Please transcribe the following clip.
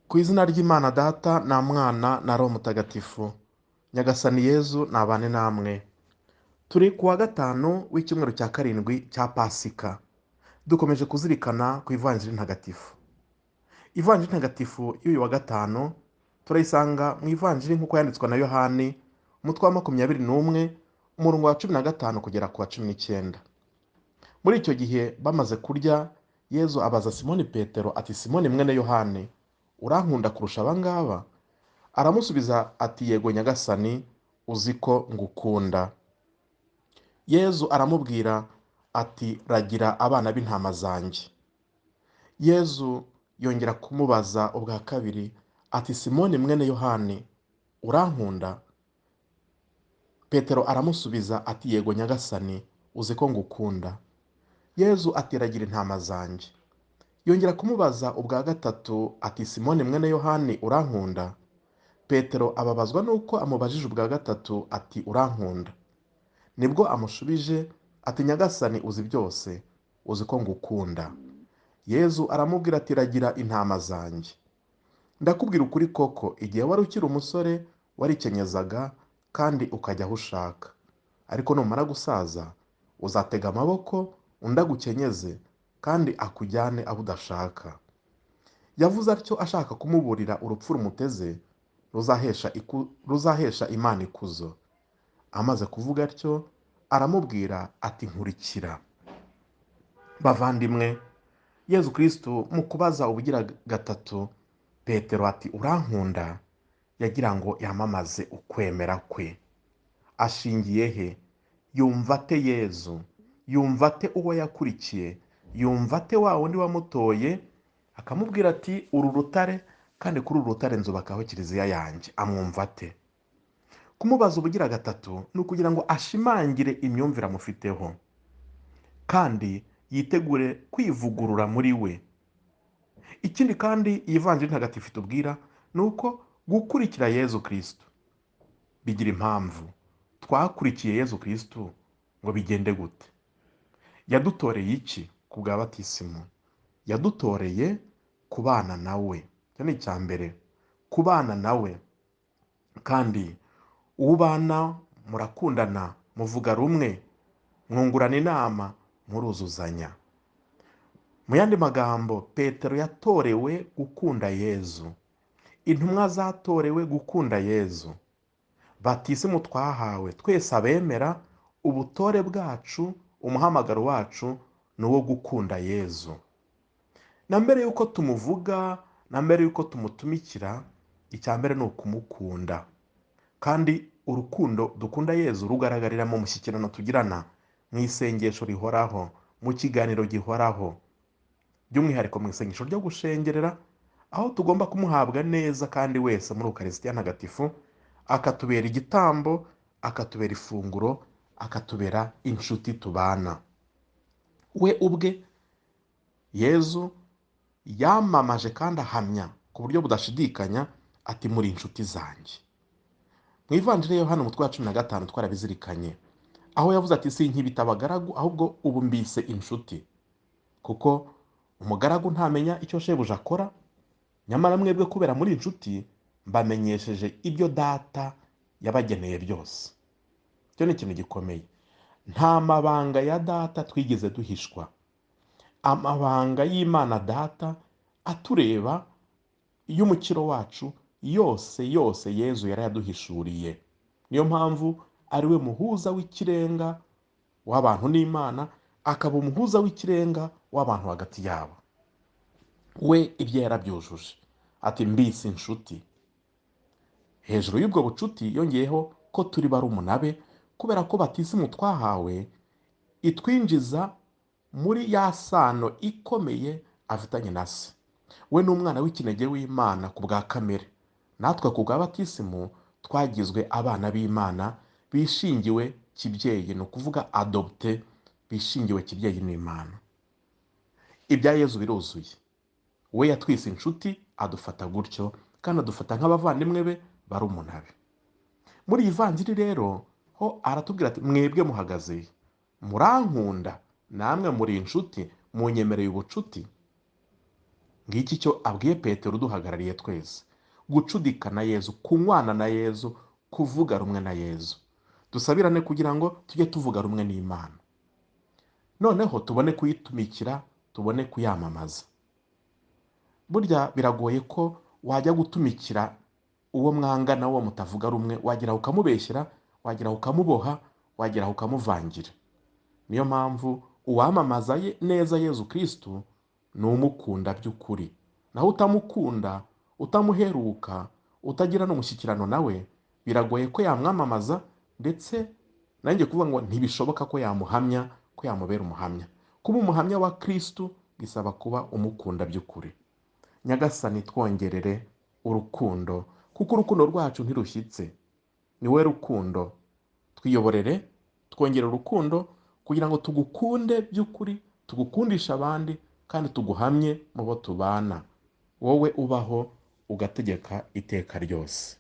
Ku izina ry'Imana Data na Mwana na Roho Mutagatifu. Nyagasani Yezu nabane namwe. Turi ku wa gatanu w'icyumweru cya karindwi cya Pasika. Dukomeje kuzirikana ku Ivanjiri Ntagatifu. Ivanjiri Ntagatifu y'uyu wa gatanu turayisanga mu Ivanjiri nk'uko yanditswe na Yohani, umutwe wa 21, umurongo wa 15 kugera ku wa 19. Muri icyo gihe bamaze kurya, Yezu abaza Simoni Petero ati: Simoni mwene Yohani, urankunda kurusha aba ngaba? Aramusubiza ati: Yego Nyagasani, uzi ko ngukunda. Yezu aramubwira ati: Ragira abana b'intama zanjye. Yezu yongera kumubaza ubwa kabiri ati: Simoni mwene Yohani, urankunda? Petero aramusubiza ati: Yego Nyagasani, uzi ko ngukunda. Yezu ati: Ragira intama zanjye. Yongera kumubaza ubwa gatatu ati: Simoni mwene Yohani, urankunda? Petero ababazwa nuko amubajije ubwa gatatu ati: Urankunda? Nibwo amushubije ati: Nyagasani, uzi byose, uzi ko ngukunda. Yezu aramubwira ati: Ragira intama zanjye. Ndakubwira ukuri koko, igihe wari ukiri umusore warikenyeza kandi ukajya aho ushaka, ariko numara gusaza uzatega amaboko undi agukenyeze kandi akujyane aho udashaka. Yavuze atyo ashaka kumuburira urupfu rumuteze ruzahesha Imana ikuzo. Amaze kuvuga atyo aramubwira ati: Nkurikira. Bavandimwe, Yezu Kristu mu kubaza ubugira gatatu Petero ati: Urankunda? Yagira ngo yamamaze ukwemera kwe. Ashingiye he? Yumva ate Yezu? Yumva ate uwo yakurikiye? Yumva ate wa wundi wamutoye akamubwira ati: Uru rutare, kandi kuri uru rutare nzubakaho kiliziya yanjye? Amwumva ate? Kumubaza ubugira gatatu ni ukugira ngo ashimangire imyumvire amufiteho, kandi yitegure kwivugurura muri we. Ikindi kandi iyi Vanjiri Ntagatifu itubwira ni uko gukurikira Yezu Kristu bigira impamvu. Twakurikiye Yezu Kristu ngo bigende gute? Yadutoreye iki ku bwa batisimu? Yadutoreye kubana nawe. Icyo ni icya mbere, kubana nawe. Kandi ubana murakundana, muvuga rumwe, mwungurana inama, muruzuzanya. Mu yandi magambo, Petero yatorewe gukunda Yezu, intumwa zatorewe gukunda Yezu. Batisimu twahawe twese abemera, ubutore bwacu, umuhamagaro wacu ni uwo gukunda Yezu. Na mbere y'uko tumuvuga, na mbere y'uko tumutumikira, icya mbere ni ukumukunda. Kandi urukundo dukunda Yezu rugaragarira mu mushyikirano tugirana, mu isengesho rihoraho, mu kiganiro gihoraho, by'umwihariko mu isengesho ryo gushengerera, aho tugomba kumuhabwa neza kandi wese muri Ukarisitiya Ntagatifu, akatubera igitambo, akatubera ifunguro, akatubera inshuti tubana. We ubwe Yezu yamamaje kandi ahamya ku buryo budashidikanya ati: Muri inshuti zanjye. Mu Ivanjiri ya Yohana umutwe wa 15 twarabizirikanye, aho yavuze ati: Sinkibita abagaragu, ahubwo ubu mbise inshuti, kuko umugaragu ntamenya icyo shebuja akora, nyamara mwebwe kubera muri inshuti mbamenyesheje ibyo Data yabageneye byose. Icyo ni ikintu gikomeye. Nta mabanga ya Data twigeze duhishwa. Amabanga y'Imana Data atureba y'umukiro wacu yose yose Yezu yarayaduhishuriye. Niyo mpamvu ari we muhuza w'ikirenga w'abantu n'Imana, akaba umuhuza w'ikirenga w'abantu hagati yabo. We ibyo yarabyujuje ati: Mbise inshuti. Hejuru y'ubwo bucuti yongeyeho ko turi barumuna be, kubera ko batisimu twahawe itwinjiza muri ya sano ikomeye afitanye na se. We ni umwana w'ikinege w'Imana ku bwa kamere, natwe ku bwa batisimu twagizwe abana b'Imana bishingiwe kibyeyi, ni ukuvuga adopte, bishingiwe kibyeyi n'Imana. Ibya Yezu biruzuye. We yatwise inshuti, adufata gutyo, kandi adufata nk'abavandimwe be barumuna be. Muri iyi Vanjiri rero ho aratubwira ati: Mwebwe muhagaze, murankunda, namwe muri inshuti, munyemereye ubucuti. Ngiki icyo abwiye Petero uduhagarariye twese: gucudika na Yezu, kunywana na Yezu, kuvuga rumwe na Yezu. Dusabirane kugira ngo tujye tuvuga rumwe n'Imana, noneho tubone kuyitumikira, tubone kuyamamaza. Burya biragoye ko wajya gutumikira uwo mwangana, uwo mutavuga rumwe, wagera ukamubeshyera, wagera ukamuboha, wagera ukamuvangira. Niyo mpamvu uwamamaza neza Yezu Kristu ni umukunda by'ukuri, naho utamukunda, utamuheruka, utagira n'umushyikirano nawe, biragoye ko yamwamamaza, ndetse nanjye kuvuga ngo ntibishoboka ko yamuhamya, ko yamubera umuhamya. Kuba umuhamya wa Kristu bisaba kuba umukunda by'ukuri. Nyagasani, twongerere urukundo, kuko urukundo rwacu ntirushyitse. Ni wowe rukundo, twiyoborere, twongere urukundo kugira ngo tugukunde by'ukuri, tugukundishe abandi, kandi tuguhamye mu bo tubana. Wowe ubaho ugategeka iteka ryose.